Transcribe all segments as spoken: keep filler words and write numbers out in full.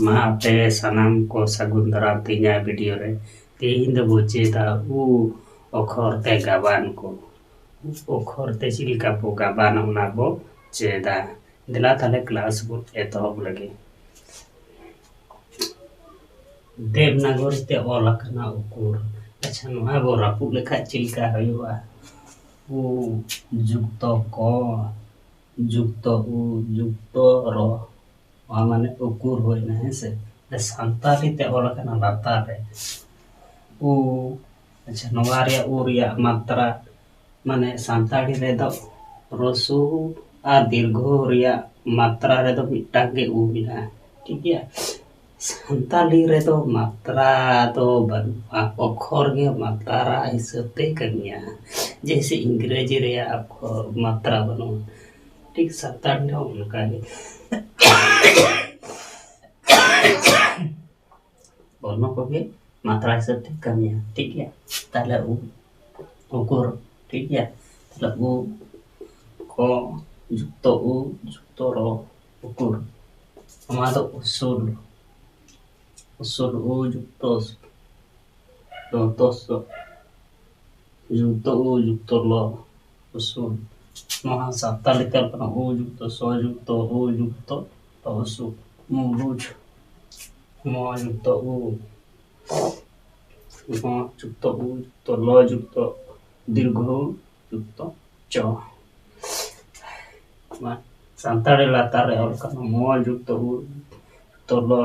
ᱢᱟ ᱟᱯᱮ ᱥᱟᱱᱟᱢ ᱠᱚ ᱥᱟᱹᱜᱩᱱ ᱫᱟᱨᱟᱢ ᱛᱮ ᱤᱧᱟᱹᱜ ᱵᱷᱤᱰᱤᱭᱳ ᱨᱮ᱾ ᱛᱮᱦᱮᱧ ᱫᱚᱵᱚ ᱪᱮᱫᱟ ᱩ ᱚᱠᱷᱚᱨ ᱛᱮ ᱜᱟᱵᱟᱱ ᱠᱚ᱾ ᱩ ᱚᱠᱷᱚᱨ ᱛᱮ ᱪᱮᱫ ᱞᱮᱠᱟ ᱵᱚ ᱜᱟᱵᱟᱱᱟ, ᱚᱱᱟ ᱵᱚ ᱪᱮᱫᱟ᱾ ᱫᱮᱞᱟ ᱛᱟᱦᱞᱮ ᱠᱞᱟᱥ ᱵᱚ ᱮᱛᱚᱦᱚᱵ ᱞᱮᱜᱮ᱾ ᱫᱮᱵᱽᱱᱟᱜᱚᱨᱤ ᱛᱮ ᱚᱞ ᱟᱠᱟᱱᱟ ᱩᱠᱩᱨ᱾ ᱟᱪᱪᱷᱟ, ᱱᱚᱣᱟ ᱵᱚ ᱨᱟᱹᱯᱩᱫ ᱞᱮᱠᱷᱟᱡ ᱪᱮᱫ ᱞᱮᱠᱟ ᱦᱩᱭᱩᱜᱼᱟ? ᱩ ᱡᱩᱠᱛᱚ ᱠᱚ ᱡᱩᱠᱛᱚ ᱩ ᱡᱩᱠᱛᱚ ᱨᱚ, ᱱᱚᱣᱟ ᱢᱟᱱᱮ ᱩᱠᱩᱨ ᱦᱩᱭᱱᱟ, ᱦᱮᱸ ᱥᱮ? ᱥᱟᱱᱛᱟᱲᱤ ᱛᱮ ᱚᱞ ᱟᱠᱟᱱᱟ ᱞᱟᱛᱟᱨ ᱨᱮ ᱩ᱾ ᱟᱪᱪᱷᱟ, ᱱᱚᱣᱟ ᱨᱮᱭᱟᱜ ᱩ ᱨᱮᱭᱟᱜ ᱢᱟᱛᱨᱟ, ᱢᱟᱱᱮ ᱥᱟᱱᱛᱟᱲᱤ ᱨᱮᱫᱚ ᱨᱚᱥᱩ ᱟᱨ ᱫᱤᱨᱜᱷᱚ ᱨᱮᱭᱟᱜ ᱢᱟᱛᱨᱟ ᱨᱮᱫᱚ ᱢᱤᱫᱴᱟᱝ ᱜᱮ ᱩ ᱢᱮᱱᱟᱜᱼᱟ, ᱴᱷᱤᱠ ᱜᱮᱭᱟ? ᱥᱟᱱᱛᱟᱲᱤ ᱨᱮᱫᱚ ᱢᱟᱛᱨᱟ ᱫᱚ ᱵᱟᱹᱱᱩᱜᱼᱟ, ᱚᱠᱷᱚᱨ ᱜᱮ ᱢᱟᱛᱨᱟ ᱦᱤᱥᱟᱹᱵ ᱛᱮ ᱠᱟᱹᱢᱤᱭᱟ᱾ ᱡᱮᱭᱥᱮ ᱤᱝᱨᱮᱡᱤ ᱨᱮᱭᱟᱜ ᱚᱠᱷᱚᱨ ᱢᱟᱛᱨᱟ ᱵᱟᱹᱱᱩᱜᱼᱟ, ᱴᱷᱤᱠ ᱥᱟᱱᱛᱟᱲᱤ ᱦᱚᱸ ᱚᱱᱠᱟ ᱜᱮ᱾ ᱵᱚᱨᱱᱚ ᱠᱚᱜᱮ ᱢᱟᱛᱨᱟ ᱦᱤᱥᱟᱹᱵ ᱛᱮ ᱠᱟᱹᱢᱤᱭᱟ, ᱴᱷᱤᱠ ᱜᱮᱭᱟ? ᱛᱟᱦᱞᱮ ᱩ, ᱩᱠᱩᱨ, ᱴᱷᱤᱠ ᱜᱮᱭᱟ? ᱛᱟᱦᱞᱮ ᱩ, ᱠᱚ, ᱡᱩᱠᱛᱚ ᱩ, ᱡᱩᱠᱛᱚ ᱨᱚ, ᱩᱠᱩᱨ᱾ ᱱᱚᱣᱟ ᱫᱚ ᱩᱥᱩᱞ, ᱩᱥᱩᱞ ᱩ, ᱡᱩᱠᱛᱚ ᱩᱥᱩᱞ, ᱡᱩᱠᱛᱚ ᱥᱚ, ᱡᱩᱠᱛᱚ ᱩ, ᱡᱩᱠᱛᱚ ᱞᱚ, ᱩᱥᱩᱞ᱾ ᱱᱚᱣᱟ ᱥᱟᱱᱛᱟᱲᱤ ᱛᱮ ᱚᱞ ᱠᱟᱱᱟ ᱩ ᱡᱩᱠᱛᱚ ᱥᱚ ᱡᱩᱠᱛᱚ ᱩ ᱡᱩᱠᱛᱚ ᱞᱚ ᱩᱥᱩᱞ᱾ ᱢᱩ ᱵᱩᱡᱽ, ᱢᱚ ᱡᱩᱠᱛᱚ ᱩ, ᱢᱚ ᱡᱩᱠᱛᱚ ᱩ ᱡᱩᱠᱛᱚ ᱞᱚ ᱡᱩᱠᱛᱚ ᱫᱤᱨᱜᱷᱚ ᱩ ᱡᱩᱠᱛᱚ ᱪᱚ᱾ ᱢᱟ, ᱥᱟᱱᱛᱟᱲᱤ ᱞᱟᱛᱟᱨ ᱨᱮ ᱚᱞ ᱠᱟᱱᱟ ᱢᱚ ᱡᱩᱠᱛᱚ ᱩ ᱡᱩᱠᱛᱚ ᱞᱚ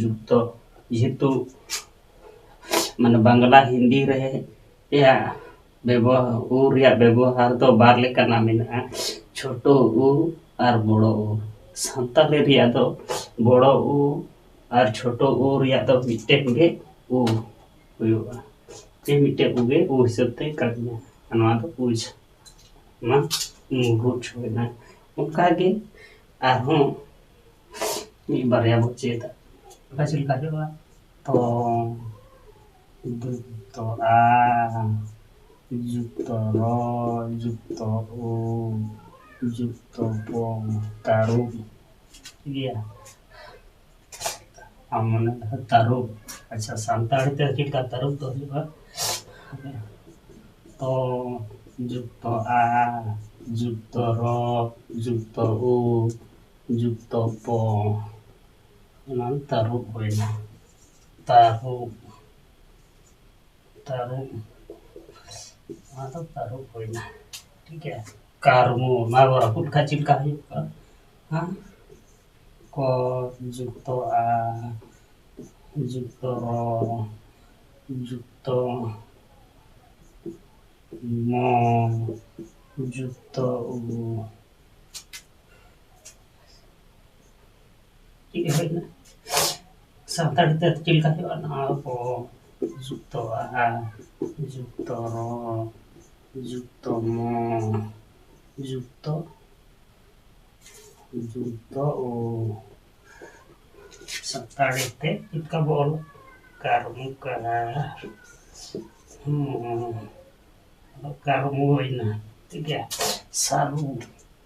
ᱡᱩᱠᱛᱚ, ᱡᱮᱦᱮᱛᱩ ᱢᱟᱱᱮ ᱵᱟᱝᱞᱟ ᱦᱤᱱᱫᱤ ᱨᱮ ᱭᱟ ᱵᱮᱵᱚᱦᱟᱨ, ᱩ ᱨᱮᱭᱟᱜ ᱵᱮᱵᱚᱦᱟᱨ ᱫᱚ ᱵᱟᱨ ᱞᱮᱠᱟᱱᱟᱜ ᱢᱮᱱᱟᱜᱼᱟ, ᱪᱷᱳᱴᱳ ᱩ ᱟᱨ ᱵᱚᱲᱚ ᱩ᱾ ᱥᱟᱱᱛᱟᱲᱤ ᱨᱮᱭᱟᱜ ᱫᱚ ᱵᱚᱲᱚ ᱩ ᱟᱨ ᱪᱷᱳᱴᱳ ᱩ ᱨᱮᱭᱟᱜ ᱫᱚ ᱢᱤᱫᱴᱮᱱ ᱜᱮ ᱩ ᱦᱩᱭᱩᱜᱼᱟ᱾ ᱡᱮ ᱢᱤᱫᱴᱮᱱ ᱩ ᱜᱮ ᱩ ᱦᱤᱥᱟᱹᱵ ᱛᱮ ᱠᱟᱹᱢᱤᱭᱟ᱾ ᱟᱨ ᱱᱚᱣᱟ ᱫᱚ ᱩᱡᱽ, ᱚᱱᱟ ᱢᱩᱨᱜᱩᱡ ᱦᱩᱭᱱᱟ᱾ ᱚᱱᱠᱟ ᱜᱮ ᱟᱨᱦᱚᱸ ᱢᱤᱫ ᱵᱟᱨᱭᱟ ᱵᱚ ᱪᱮᱫᱟ᱾ ᱚᱱᱠᱟ ᱪᱮᱫ ᱞᱮᱠᱟ ᱦᱩᱭᱩᱜᱼᱟ? ᱛᱚ, ᱡᱩᱠᱛᱚ ᱟ, ᱡᱩᱠᱛᱚ ᱨᱚ, ᱡᱩᱠᱛᱚ ᱩ, ᱡᱩᱠᱛᱚ ᱯᱚ, ᱛᱟᱹᱨᱩᱵ᱾ ᱴᱷᱤᱠ ᱜᱮᱭᱟ? ᱢᱟᱱᱮ ᱛᱟᱹᱨᱩᱵ᱾ ᱟᱪᱪᱷᱟ, ᱥᱟᱱᱛᱟᱲᱤ ᱛᱮ ᱪᱮᱫ ᱞᱮᱠᱟ ᱛᱟᱹᱨᱩᱵ ᱫᱚ ᱦᱩᱭᱩᱜᱼᱟ? ᱛᱚ ᱡᱩᱠᱛᱚ ᱟ, ᱡᱩᱠᱛᱚ ᱨᱚ, ᱡᱩᱠᱛᱚ ᱩ, ᱡᱩᱠᱛᱚ ᱯᱚ᱾ ᱚᱱᱟ ᱛᱟᱹᱨᱩᱵ ᱦᱩᱭᱱᱟ᱾ ᱛᱟᱹᱨᱩᱵ, ᱛᱟᱹᱨᱩᱵ, ᱚᱱᱟ ᱫᱚ ᱛᱟᱹᱨᱩᱵ ᱦᱩᱭᱱᱟ᱾ ᱴᱷᱤᱠ ᱜᱮᱭᱟ᱾ ᱠᱟᱹᱨᱢᱩ, ᱱᱚᱣᱟ ᱵᱚ ᱨᱟᱹᱯᱩᱫ ᱞᱮᱠᱷᱟᱱ ᱪᱮᱫ ᱞᱮᱠᱟ ᱦᱩᱭᱩᱜᱼᱟ? ᱦᱮᱸ? ᱠᱚ ᱡᱩᱠᱛᱚ ᱟ, ᱡᱩᱠᱛᱚ ᱨᱚ, ᱡᱩᱠᱛᱚ ᱢᱚ, ᱡᱩᱠᱛᱚ ᱩ᱾ ᱪᱮᱫ ᱦᱩᱭᱱᱟ? ᱥᱟᱱᱛᱟᱲᱤ ᱛᱮ ᱪᱮᱫ ᱞᱮᱠᱟ ᱦᱩᱭᱩᱜᱼᱟ? ᱱᱚᱣᱟ ᱠᱚ ᱡᱩᱠᱛᱚ ᱟ, ᱡᱩᱠᱛᱚ ᱨᱚ, ᱡᱩᱠᱛᱚ ᱢᱚ, ᱡᱩᱠᱛᱚ, ᱡᱩᱠᱛᱚ ᱩ᱾ ᱥᱟᱱᱛᱟᱲᱤ ᱛᱮ ᱪᱮᱫ ᱞᱮᱠᱟ ᱵᱚ ᱚᱞᱟ? ᱠᱟᱹᱨᱢᱩ ᱠᱟ᱾ ᱦᱩᱸ᱾ ᱠᱟᱹᱨᱢᱩ ᱦᱩᱭᱱᱟ᱾ ᱴᱷᱤᱠ ᱜᱮᱭᱟ᱾ ᱥᱟᱹᱨᱩ,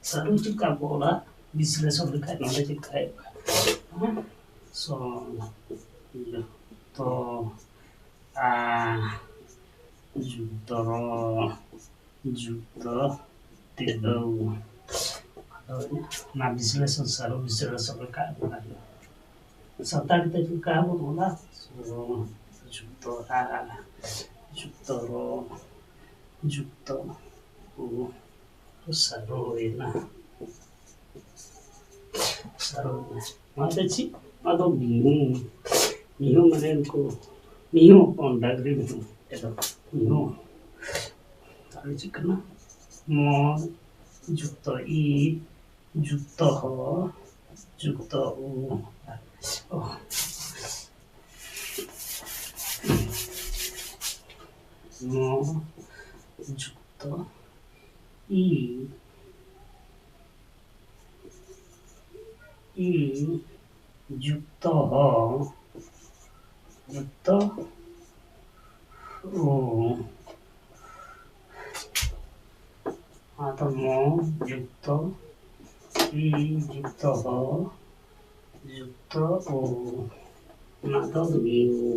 ᱥᱟᱹᱨᱩ ᱪᱮᱫ ᱞᱮᱠᱟ ᱵᱚ ᱚᱞᱟ? ᱵᱤᱥᱞᱮᱥᱚᱱ ᱞᱮᱠᱷᱟᱱ ᱱᱚᱰᱮ ᱪᱮᱫ ᱞᱮᱠᱟ ᱦᱩᱭᱩᱜᱼᱟ? ᱦᱮᱸ? ᱥᱚ, ᱡᱩᱠᱛᱚ ᱟ, ᱡᱩᱠᱛᱚ ᱨᱚ, ᱡᱩᱠᱛᱚ ᱛᱤᱨᱜᱟᱹᱣ᱾ ᱟᱫᱚ ᱚᱱᱟ ᱵᱤᱥᱞᱮᱥᱚᱱ, ᱥᱟᱹᱨᱩ ᱵᱤᱥᱞᱮᱥᱚᱱ ᱞᱮᱠᱟ ᱚᱱᱟ ᱦᱩᱭᱩᱜᱼᱟ᱾ ᱥᱟᱱᱛᱟᱲᱤ ᱛᱮ ᱪᱮᱫ ᱞᱮᱠᱟ ᱵᱚᱱ ᱚᱞᱟ? ᱥᱚ, ᱡᱩᱠᱛᱚ ᱟ, ᱡᱩᱠᱛᱚ ᱨᱚ, ᱡᱩᱠᱛᱚ ᱩ, ᱥᱟᱹᱨᱩ ᱦᱩᱭᱱᱟ᱾ ᱥᱟᱹᱨᱩ ᱦᱩᱭᱱᱟ᱾ ᱚᱱᱟᱛᱮ ᱪᱮᱫ? ᱟᱫᱚ ᱢᱤᱦᱩ, ᱢᱤᱦᱩ ᱢᱟᱱᱮ ᱩᱱᱠᱩ ᱢᱤᱦᱩ ᱦᱚᱯᱚᱱ, ᱰᱟᱝᱨᱤ ᱢᱤᱦᱩ᱾ ᱮᱫᱚ ᱢᱤᱦᱩ᱾ ᱛᱟᱦᱞᱮ ᱪᱮᱫ ᱠᱟᱱᱟ? ᱢᱚ ᱡᱩᱠᱛᱚ ᱤ ᱡᱩᱠᱛᱚ ᱦᱚ ᱡᱩᱠᱛᱚ ᱩ᱾ ᱚ᱾ ᱢᱚ ᱡᱩᱠᱛᱚ ᱤ, ᱤ ᱡᱩᱠᱛᱚ ᱦᱚ ᱡᱩᱠᱛᱚ ᱩ᱾ ᱟᱫᱚ ᱢᱚ ᱡᱩᱠᱛᱚ ᱤ ᱡᱩᱠᱛᱚ ᱦᱚ ᱡᱩᱠᱛᱚ ᱩ᱾ ᱚᱱᱟ ᱫᱚ ᱢᱤᱦᱩ᱾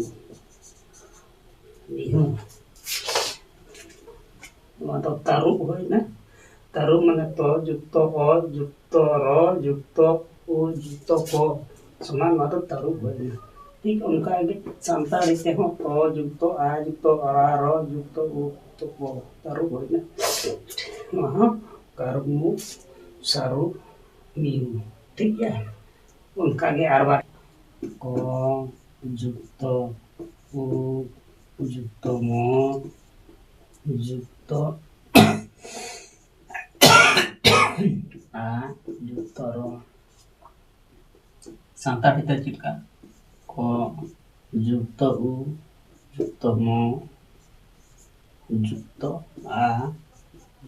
ᱢᱤᱦᱩ᱾ ᱱᱚᱣᱟ ᱫᱚ ᱛᱟᱹᱨᱩᱵ ᱦᱩᱭᱱᱟ᱾ ᱛᱟᱹᱨᱩᱵ ᱢᱟᱱᱮ ᱛᱚ ᱡᱩᱠᱛᱚ ᱚ ᱡᱩᱠᱛᱚ ᱨᱚ ᱡᱩᱠᱛᱚ ᱩ ᱡᱩᱠᱛᱚ ᱠᱚ ᱥᱚᱢᱟᱱ, ᱱᱚᱣᱟ ᱫᱚ ᱛᱟᱹᱨᱩᱵ ᱦᱩᱭᱱᱟ᱾ ᱴᱷᱤᱠ ᱚᱱᱠᱟ ᱜᱮ ᱥᱟᱱᱛᱟᱲᱤ ᱛᱮᱦᱚᱸ ᱛᱚ ᱡᱩᱠᱛᱚ ᱟ ᱡᱩᱠᱛᱚ ᱟ ᱨᱚ ᱡᱩᱠᱛᱚ ᱩ ᱡᱩᱠᱛᱚ ᱠᱚ, ᱛᱟᱹᱨᱩᱵ ᱦᱩᱭᱱᱟ᱾ ᱱᱚᱣᱟ ᱦᱚᱸ ᱠᱟᱹᱨᱢᱩ, ᱥᱟᱹᱨᱩ, ᱢᱤᱦᱩ᱾ ᱴᱷᱤᱠ ᱜᱮᱭᱟ᱾ ᱚᱱᱠᱟ ᱜᱮ ᱟᱨ ᱵᱟᱨ ᱠᱚ ᱡᱩᱠᱛᱚ ᱩ ᱡᱩᱠᱛᱚ ᱢᱚ ᱡᱩᱠᱛᱚ ᱟ ᱡᱩᱠᱛᱚ ᱨᱚ᱾ ᱥᱟᱱᱛᱟᱲᱤ ᱛᱮ ᱪᱮᱫ ᱞᱮᱠᱟ? ᱠᱚ ᱡᱩᱠᱛᱚ ᱩ ᱡᱩᱠᱛᱚ ᱢᱚ ᱡᱩᱠᱛᱚ ᱟ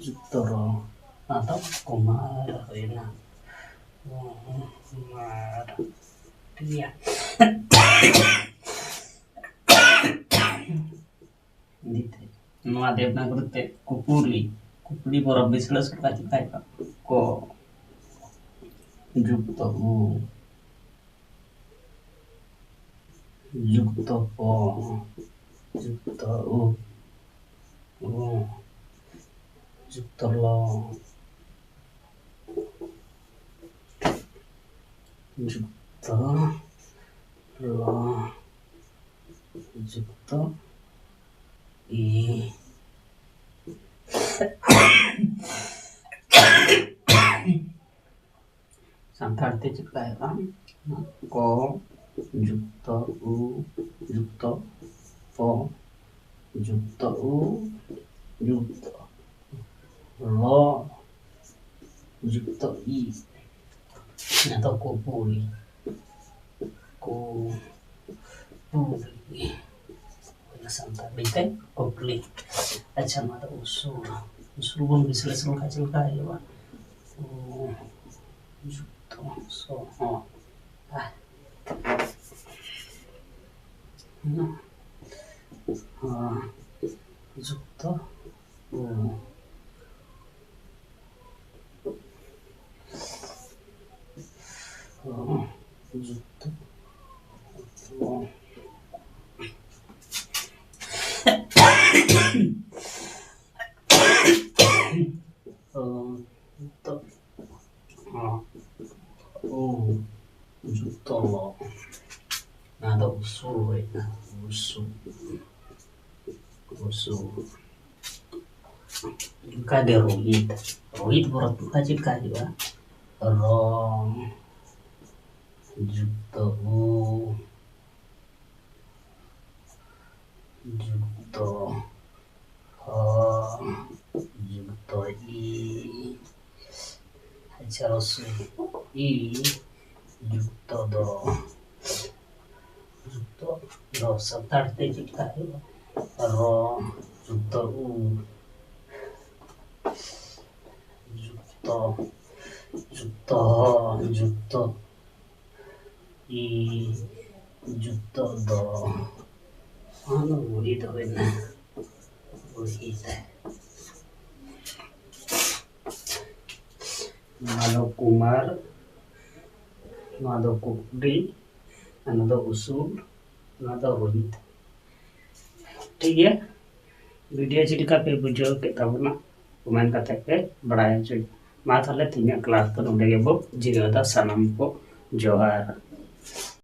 ᱡᱩᱠᱛᱚ ᱨᱚ᱾ ᱚᱱᱟ ᱫᱚ ᱠᱩᱢᱟᱨ ᱦᱩᱭᱱᱟ᱾ ᱠᱩᱢᱟᱨ᱾ ᱴᱷᱤᱠ ᱜᱮᱭᱟ᱾ ᱱᱤᱛ ᱱᱚᱣᱟ ᱫᱮᱵᱽᱱᱟᱜᱚᱨᱤ ᱛᱮ ᱠᱩᱯᱩᱞᱤ, ᱠᱩᱯᱩᱞᱤ ᱵᱚᱨᱚ ᱵᱤᱥᱞᱮᱥᱚᱱ ᱠᱟᱛᱮ ᱛᱟᱦᱮᱸ ᱠᱚᱜᱼᱟ᱾ ᱠᱚ ᱡᱩᱠᱛᱚ ᱩ ᱡᱩᱠᱛᱚ ᱯᱚ ᱡᱩᱠᱛᱚ ᱩ ᱩ ᱡᱩᱠᱛᱚ ᱞᱚ ᱡᱩᱠᱛᱚ ᱞᱚ ᱡᱩᱠᱛᱚ ᱤ᱾ ᱥᱟᱱᱛᱟᱲ ᱛᱮ ᱪᱮᱫ ᱞᱮᱠᱟ ᱦᱩᱭᱩᱜᱼᱟ? ᱠᱚ ᱡᱩᱠᱛᱚ ᱩ ᱡᱩᱠᱛᱚ ᱯᱚ ᱡᱩᱠᱛᱚ ᱩ ᱡᱩᱠᱛᱚ ᱞᱚ ᱡᱩᱠᱛᱚ ᱤ᱾ ᱚᱱᱟ ᱫᱚ ᱠᱩᱯᱩᱞᱤ᱾ ᱠᱩᱯᱩᱞᱤ᱾ ᱚᱱᱟ ᱥᱟᱱᱛᱟᱲᱤ ᱛᱮ ᱠᱩᱯᱩᱞᱤ᱾ ᱟᱪᱪᱷᱟ, ᱱᱚᱣᱟ ᱫᱚ ᱩᱥᱩᱞ᱾ ᱩᱥᱩᱞ ᱵᱚᱱ ᱵᱤᱥᱞᱮᱥᱚᱱ ᱞᱮᱠᱷᱟᱱ ᱪᱮᱫ ᱞᱮᱠᱟ ᱦᱩᱭᱩᱜᱼᱟ? ᱩ ᱡᱩᱠᱛᱚ ᱥᱚ ᱦᱚᱸ᱾ ᱟ᱾ ᱦᱩᱸ᱾ ᱦᱚᱸ᱾ ᱡᱩᱠᱛᱚ ᱩ᱾ ᱦᱚᱸ᱾ ᱡᱩᱠᱛᱚ ᱛᱚ, ᱱᱤᱛᱚᱜ, ᱚ, ᱩ ᱡᱩᱠᱛᱚ ᱞᱚ, ᱱᱚᱣᱟ ᱫᱚ ᱩᱥᱩᱞ ᱦᱩᱭᱱᱟ, ᱩᱥᱩᱞ, ᱩᱥᱩᱞ᱾ ᱚᱱᱠᱟᱜᱮ ᱨᱳᱦᱤᱛ, ᱨᱳᱦᱤᱛ ᱵᱚᱨᱚᱛ ᱚᱱᱠᱟ ᱪᱮᱫ ᱞᱮᱠᱟ ᱦᱩᱭᱩᱜᱼᱟ? ᱨᱚ ᱡᱩᱠᱛᱚ ᱩ ᱡᱩᱠᱛᱚ ᱦᱚ ᱡᱩᱠᱛᱚ ᱤ, ᱟᱪᱪᱷᱟ, ᱨᱚᱥᱩ ᱤ ᱡᱩᱠᱛᱚ ᱫᱚ, ᱡᱩᱠᱛᱚ ᱫᱚ ᱥᱟᱱᱛᱟᱲ ᱛᱮ ᱪᱮᱫ ᱞᱮᱠᱟ ᱦᱩᱭᱩᱜᱼᱟ? ᱨᱚ ᱡᱩᱠᱛᱚ ᱩ ᱡᱩᱠᱛᱚ, ᱡᱩᱠᱛᱚ ᱦᱚ ᱡᱩᱠᱛᱚ ᱤ ᱡᱩᱠᱛᱚ ᱫᱚ, ᱚᱱᱟ ᱫᱚ ᱵᱩᱲᱦᱤ ᱫᱚ ᱦᱩᱭᱱᱟ, ᱵᱩᱲᱦᱤ ᱛᱮ᱾ ᱱᱚᱣᱟ ᱫᱚ ᱠᱩᱢᱟᱨ, ᱱᱚᱣᱟ ᱫᱚ ᱠᱩᱠᱞᱤ, ᱚᱱᱟ ᱫᱚ ᱩᱥᱩᱞ, ᱚᱱᱟ ᱫᱚ ᱨᱳᱦᱤᱛ᱾ ᱴᱷᱤᱠ ᱜᱮᱭᱟ, ᱵᱷᱤᱰᱤᱭᱳ ᱪᱮᱫ ᱞᱮᱠᱟ ᱯᱮ ᱵᱩᱡᱷᱟᱹᱣ ᱠᱮᱫ ᱛᱟᱵᱚᱱᱟ, ᱠᱚᱢᱮᱱᱴ ᱠᱟᱛᱮ ᱯᱮ ᱵᱟᱲᱟᱭ ᱦᱚᱪᱚᱧ᱾ ᱢᱟ ᱛᱟᱦᱚᱞᱮ ᱛᱮᱦᱮᱧᱟᱜ ᱠᱞᱟᱥ ᱫᱚ ᱱᱚᱸᱰᱮ ᱜᱮᱵᱚ ᱡᱤᱨᱟᱹᱣ ᱮᱫᱟ᱾ ᱥᱟᱱᱟᱢ ᱠᱚ ᱡᱚᱦᱟᱨ᱾